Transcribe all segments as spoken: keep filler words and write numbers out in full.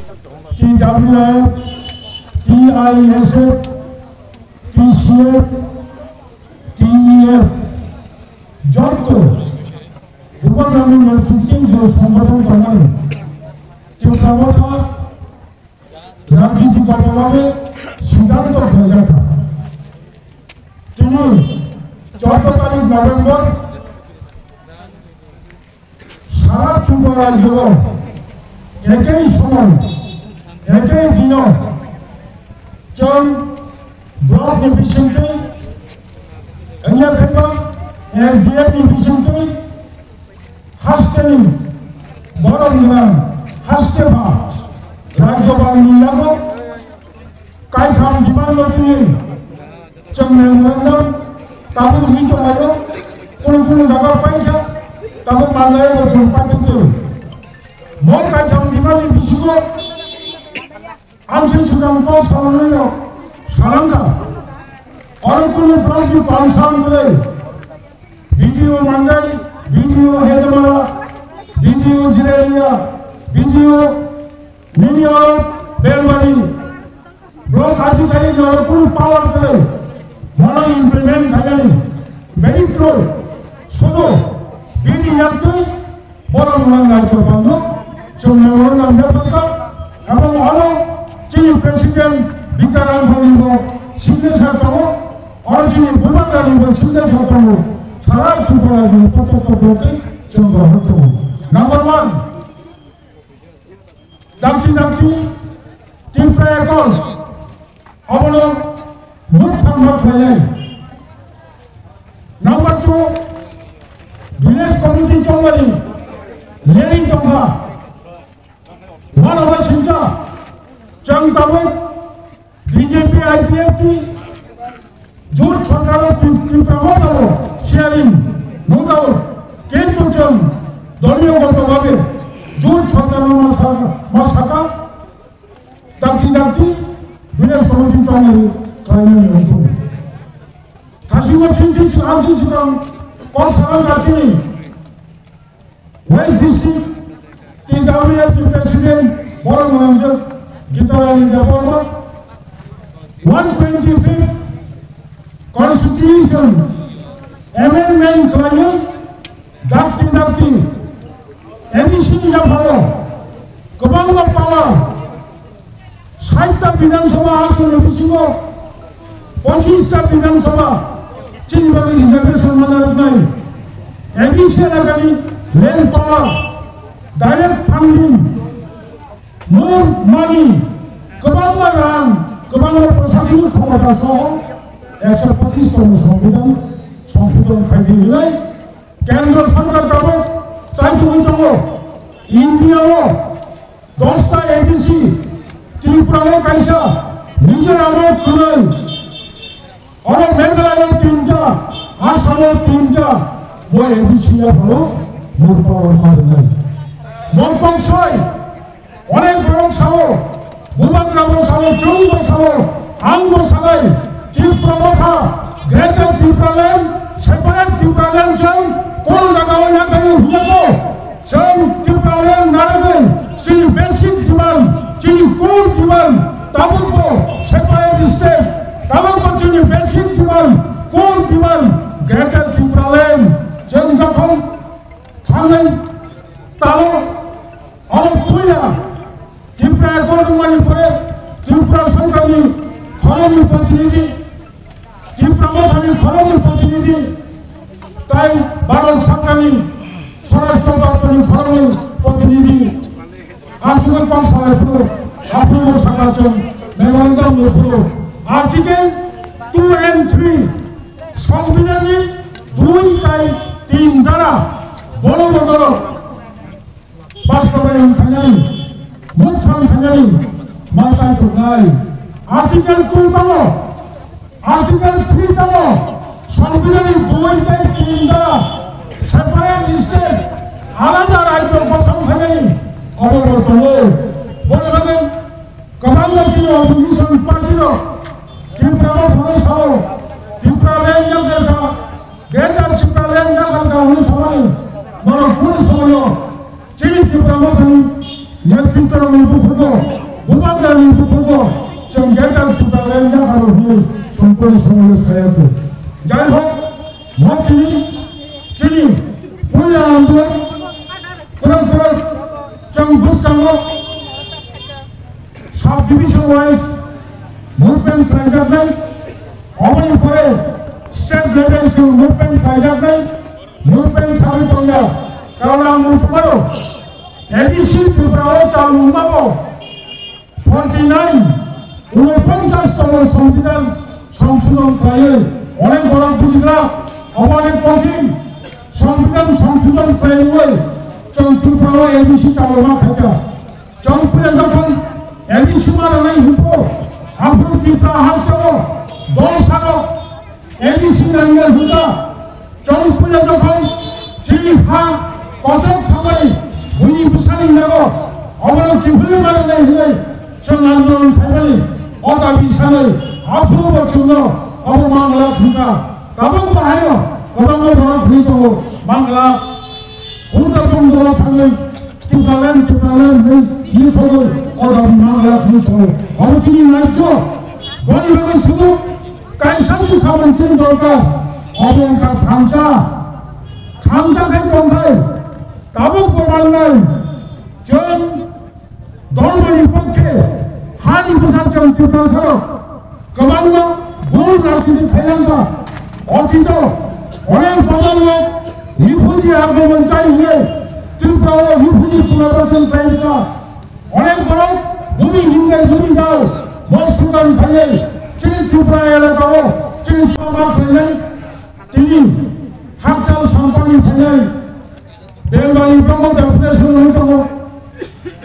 T W F, T I S F, T C F, T E F, joto Bubagrani netrite je songothon tongnai, Tipra Motha rajniti dol hisabe siddhanto khlaijakha. Tini choudo tarik November, sara Tripura rajyo ekei somoy, ekei dino chwng block ni bisingtwi, wngya khaiba S D F ni bisingtwi, hasteni borok gwnang, haste ba rajyo bangni yago kaitham demand no twiwi chwng memorandum tabuk ri tonglaio, kunu kunu jaga paikha, tabuk manlaio bo chwng paitwtwi. Bo kaitham demand ni bisingo Ang se swkang kok salangnairok salangkha. Oro kunu borokni concern kwrwi. B D O Mandai, B D O Hedemara, B D O Jirelia, B D O nini oro Belbari. Borok adhikarik ni oro kunu power kwrwi. Bono implement khainani. Very true. Sudu bini yaktwi Borok nang nai to bangno, chwng nang nang nang ya bangka, abang oro chini president Bikaram Bhoni bo signature tongo, oro chini Bubagrani bo signature tongo, sara Tripura ni kotor kotor tei chwng bo hok tongo. Number one, dakti dakti Tripura Accord, abono mukthang ma khlainai. Number two, village committee chongmani leri tongkha. One of us sincha, chwng tabuk B J P I P F T jut sarkar o Tri-, Tripura ma tabuk sharing, no doubt. Kintu chwng doliyo goto bhabe jut sarkar no ma saka, ma saka, dakti dakti village committee chongmani khlainani wngkha. Thasingbo chinchi chwng amchi chwng kok salang dakti ni West District T W F ni President borok mwngjak Gitarani Debbarma one twenty-fifth Constitution Amendment khlaiwi dakti dakti A D C ni yapharo kwbangma power, saita Bidhan Sabha asongni bisingo pochista Bidhan Sabha chini bagwi reservation mana rwnai, A D C elakani land power, direct funding, more money, kwbangma rang, kwbangma proshashanik khomota soho ekso pochis tongni Songbidan songsodhon khaidi hwnwi Kendra Sarkar tabuk chaitugwi tongo. India o dosta A D C, Tripura o kaisa, Mizoram o kwrwi, oro Meghalaya o tinta, Assam o tinta, bo A D C ya phano more power ma rwnai. Bo kok soi, Onek borok sao, Bubagra bo sao, chwng bo sao, ang bo sanai, Tipra Motha, Greater Tipraland, Separate Tipraland chwng, kono jaga o yakarwi hwnyago, chwng Tipraland narwgwi, chini basic demand, chini core demand, tabuk bo separate state, tabuk bo chini basic demand, core demand, Greater Tipraland, chwng jokhon thangnai talo, Omo puila Tripura Accord wngmani pore Tripura Sarkarni khoroknwi protinidhi, Tripura Mothani khoroknwi protinidhi, tai Bharat Sarkarni Swarashtra Doptorni khoroknwi protinidhi, aswk kok salai phuru, aphuru sakachwng memorandum ni phuru Article two and three Songbidanni dui tai tin dara bono bono Bastobay wngkhainani, mukthang khainani, matai tongnai. Article two tongo, Article three tongo, Songbidanni dui tei tin da separate state, alada rajyo gothon khainani, obo bo tongo. Boni bagwi kwbangma chini opposition party rok Tripura o thangwi sao, Tripura land yakarkha, Greater Tripura land yakarkha hwnwi samani, borok kunu somoyo chini Tripura Mothani netritwrokni bukhukgo Jai hok, motini, chini, puila andolon, kwrak kwrak, chwng bwskango, sub division wise movement khlaijaknai, oboni pore state level chwng movement khlaijaknai, movement khlaiwi tongya, karon ang muthumao, A D C Tripura o chal wngmao, forty nine, unoponchas tongwi Songbidan songsodon khlaiwi, onek borok bujigwra, obo onek kothin, Songbidan songsodon khlaiwi, chwng Tripura o A D C chalokma khaikha. Chongphuya jokhon A D C ma rwnai hwnkhe, aphuru Tripura hasteo dol sano A D C nangya hwnkha. Chongphuya jokhon chini ha kochok khamai buini bwsani nago obono kiphilwi ma rwnai hwnwi chwng andolon khaimani o dabi sanwi aphuru bo chwngno obo mangla hwnkha. Tabuk bo haino kwbangma borok hwnwi tongo mangla. Ulta pondoro thangwi Tipraland, Tipraland hwnwi jilkhogwi order mangla hwnwi tongo. Obo chini rajyo, boni bagwi sudu kaisa mukhyamantri dorkar. Obo wngkha thansa. Thansa khai tongthai, tabuk bo mangnai. Chwng Dormoni pokhe hani bwsajwng Tiprasarok kwbangma bhul rajniti khailangkha. Otito onek borok refugee agomon chai hwnwi Tripura o refugee punarbasan khlaikha. Onek borok bumi hingai bumi dao mosudan khainai chini Tripura elaka o chini chama khainai tini hakchal sampani khainai. Belbari blogo deputation wngwi tongo.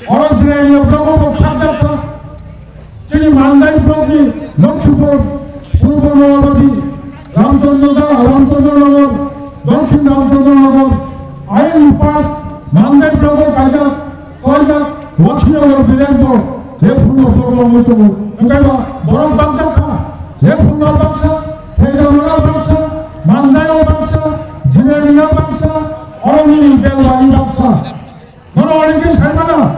Oro Jirania blogo bo khakjakha. Chini Mandai blogni Lokhipur, Purbo Noyabadi, Ramchandra, Ramchandra Nagar, Dokhin Ramchandra Nagar, ayang part Mandai blogo kaijak, kaijak, Lokhinagar village bo, Lephungo blogo wngwi tongo. Wngkha ba borok bakjakha, Lephungo baksa, Phejamara baksa, Mandai o baksa, Jirania baksa, Oro nini Belbari baksa. Nono onek khe sai mano.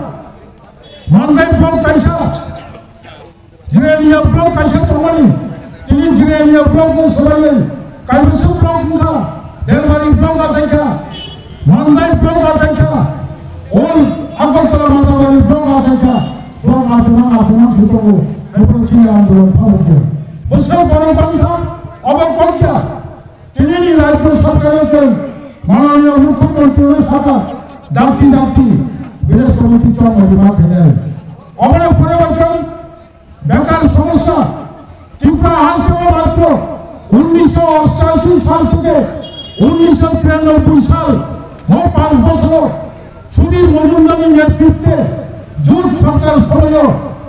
Mandai block kaisa. Jirania block kaisa tongmani. Tini Jirania block no swraiwi. Kaibwswk block wngkha. Belbari block achaikha. Mandai block achaikha. Ol Agartala Matabari block achaikha. Block achomang achomang se tongo. Hai block chini andolon phabukya. Bwswk borok bangkha. Obo kokya. Tini ni Rajya Sarkar o chwng mananiya Mukhyamantri no sakha, dakti dakti village committee chongmani ma khainai. Obono pore o chwng bekar somosya Tripura haste o matro unnisho ostashi sal theke unnisho tiranoboi sal, mo panch bochor Sudhir Majumdarni netritwe Jut Sarkar somoyo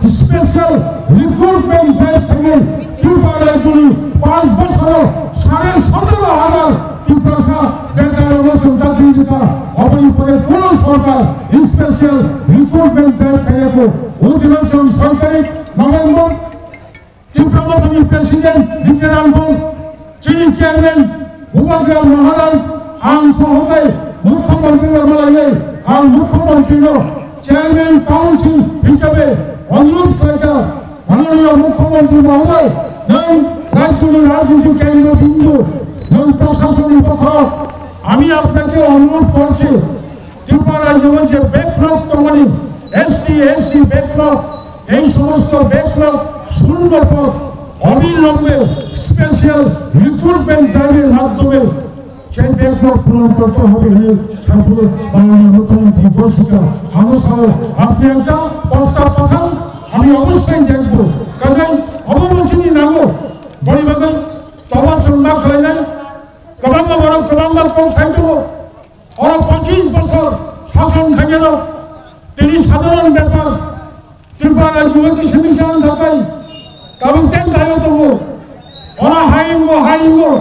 special recruitment drive thangwi Tripura rajyoni panch bochoro sare sotoro hajar Tiprasa bekar rokno chwng chakri rikha. Oboni pore kono sarkar special recruitment drive khaiyakho. O dino chwng soi tarik November Tipra Mothani President Bikram Bol, chini Chairman Bhubankar Maharaj, ang sohotai Mukhyamantri rok malaiwi ang Mukhyamantri no Chairman Council hisabe onurodh khlaikha, Mananiya Mukhyamantri Mohoday, nwng rajyoni rajniti kendro bindu, nwng prasasonni pokho, ami apnake onurodh korchi, Tripura rajyo je backlog tongmani, S T, S C backlog, ei somosto backlog shunno pod obilombe special recruitment drive er madhyome সেই backlog পূরণ করতে হবে, এই ঠাকুর মাননীয় মুখ্যমন্ত্রী ঘোষিত। আমরা সব আপনি একটা প্রস্তাব পাঠান, আমি অবশ্যই দেখব। কাজেই অবমোচনী নামও বৈবাদন তবা সন্ধ্যা খাইলেন, কবাঙ্গা বড় কবাঙ্গা কোন side Oro pochis bochor sason khainano tini sadharon bepar Tripura rajyo kisa misa wng thakai kabang ten khaio tongo. Oro haingo haingo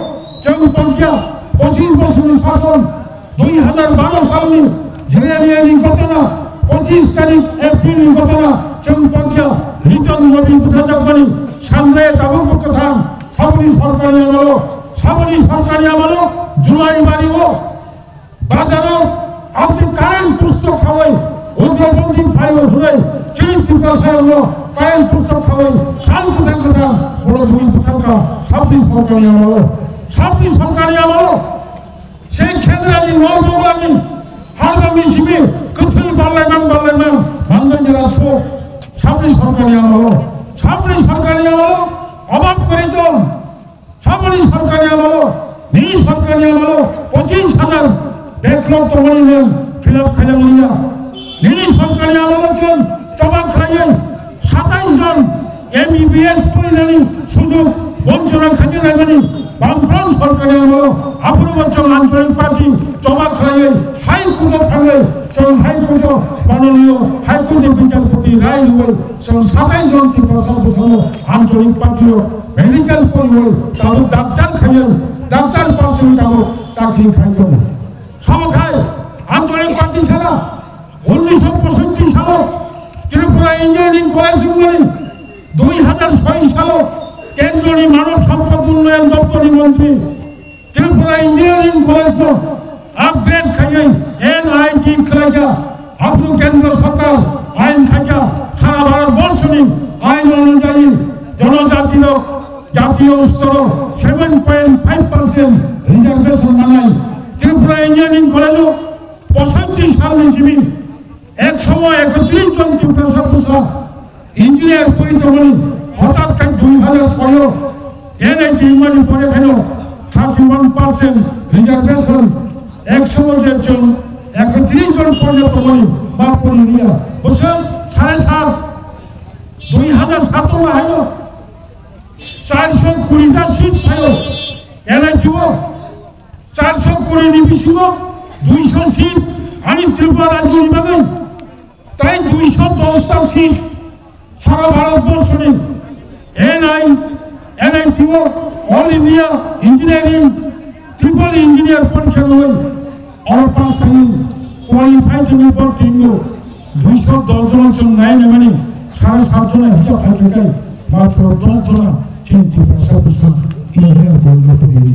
chwng tongkha pochis bochorni sason dui hazar baro salni Jiraniani ghotona pochis tarik Aprilni ghotona chwng tongkha Liton Modi butharjakmani sangre tabuk kwthang saboni sorkarni amalo saboni sorkarni amalo July bario Bazaro aboni current pusto khawai ugrabandi phaiwi hwnwi chini Tiprasa rokno kaya Pusto khawi, sal kwthang kwthang, borok bui bwthang kha, sabri sorkarni amalo, sabri sorkarni amalo, se khendrani, Norbogorani, Hardami simi, kwthwi barlaimang, barlaimang, manjak jera thok, sabri sorkarni amalo, sabri sorkarni amalo, obab kwrwi tong. Samani sorkarni amalo, nini sorkarni amalo, pochis hajar backlog tongmani nwng fill up khainang liya. Nini sorkarni amalo chwng choba khlaiwi satais jon M B B S porinani sujog bonchona khaina naimani Bamfront sorkarni amalo, aphuru bo chwng Ancholik Party choba khlaiwi High Court o thangwi chwng High Court o manoniyo High Court ni bichar poti rai rwwi chwng satais jon Tiprasa bwsano Ancholik Party o medical poriwi tabuk doctor khaiywi, doctor pass wngwi tabuk chakri khai tongo. Samo khai Ancholik Party sara unnisho posotti salo Tripura Engineering College wngmani, dui hajar soi salo kendroni manav sompod unnayan doptorni montri Tripura Engineering College no upgrade khaiwi N I T khlaikha. Aphuru Kendra Sarkar ain khaikha, sara Bharat borshoni ain onujayi jonojati rok jatiyo storo seven point five percent reservation manai. Tripura Engineering College o posotti salni simi ekso ekotris jon Tiprasa bwsa engineer pori tongmani, hotat khe dui hajar soi o N I T wngmani pore khaino thirty one percent reservation, ekso je chwng ekotris jon porjonto tongmani ba pori liya. Bwswk sare sat, dui hajar sato haino charso kuri ta seat phaio N I T o. Charso kuri ni bisingo duiso seat ani Tripura rajyoni bagwi, tai duiso dos ta seat sara Bharat borshoni N I, N I T o, All India Engineering Triple Engineer porikha rwwi oro pass khaiwi qualified wngwi borok twibo duiso dos jona chwng nai naimani sare sat jona hisab khai khai matro dos jona chini Tiprasa bwsa engineer porikha rwwi.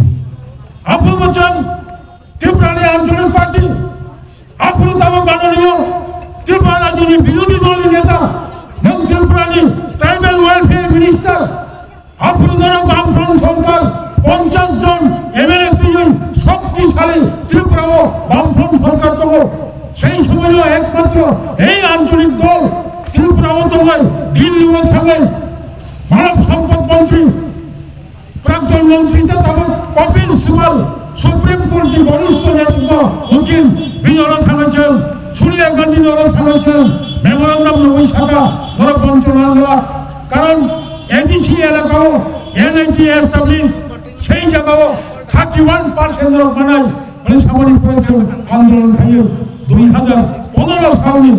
Aphuru bo chwng Tripurani Ancholik Party, aphuru tamo manoniyo Tripura rajyoni birodhi dolni neta, nwng Tripurani Tribal Welfare Minister, aphuru norok Bamfront sorkar ponchash jon M L A twiwi shoktisali Tripurao Bamfront sorkar tongo. Sei somoio ekmatro ei ancholik dol Tripurao tongwi Dillio thangwi manav sompod montri Prakton montri tei tabuk Kapil Sibal, Supreme Court ni borishto nyakma ukil, bini oro thangwi chwng, Sonia Gandhi ni oro thangwi chwng, memorandum rwui saka, norok bonchona wngla. Karon A D C elaka o N I T establish, sei jaga o thirty one percent norok manai, mane samani pore chwng andolon khaio, dui hajar pondro salni,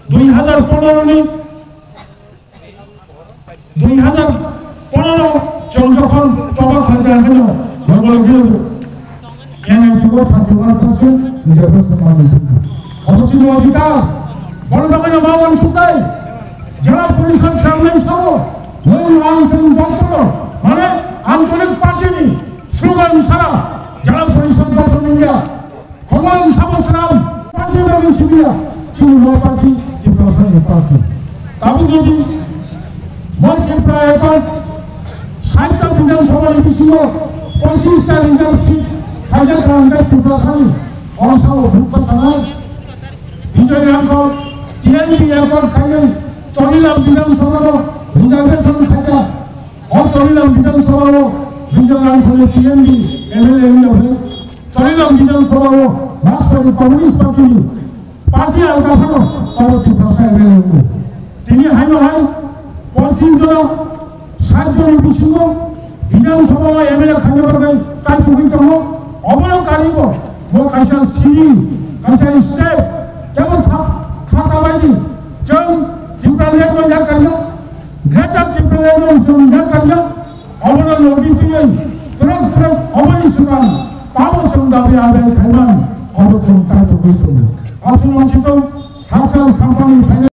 dui hajar pondro ni Dui hajar pondro chwng jokhon choba khlaikha, haino logo logi logo N I T o thirty one percent reservation manwi thangkha. Obo chini odhikar, bono bagwino ma uansuknai. Jela Porishad sangnai sao, nwng ang chwng doptor, mane Ancholik Party ni slogan sara Jela Porishad gothono wngya. Khorang sabo swnam, party bagwi sibila, chini bo party, Tiprasa ni party. Tabuk jodi bo Tripura ekot sait ta Bidhan Sabha ni bisingo pochis ta reserve seat khaijak kha hwnkhe Tiprasa ni, o sabo bubasanai. Bijoy Rangkhol, T N P ekot khainai, Chorilam Bidhan Sabha no reservation khaijak. O Chorilam Bidhan Sabha o Bijoy Rangkhol ni T N P M L A wngya hwnkhe Chorilam Bidhan Sabha o Markswari Communist Party ni party alga phano abo Tiprasa M L A wngo. Tini haino hai pochis jono sait joni bisingo Bidhan Sabha o M L A khaina bagwi tai tugwi tongo. Obono karibo bo kaisa siri, kaisa step, kebo kha, kha kabaidi chwng Tipraland no yakarya. Greater Tipraland no chwng yakarya, obono logi twiwi twrwk twrwk oboni swkang tamo chwng dabi adai khaiman, obo chwng taitogwi tongo. Aswk mansukgo, hakchal sampani phainai.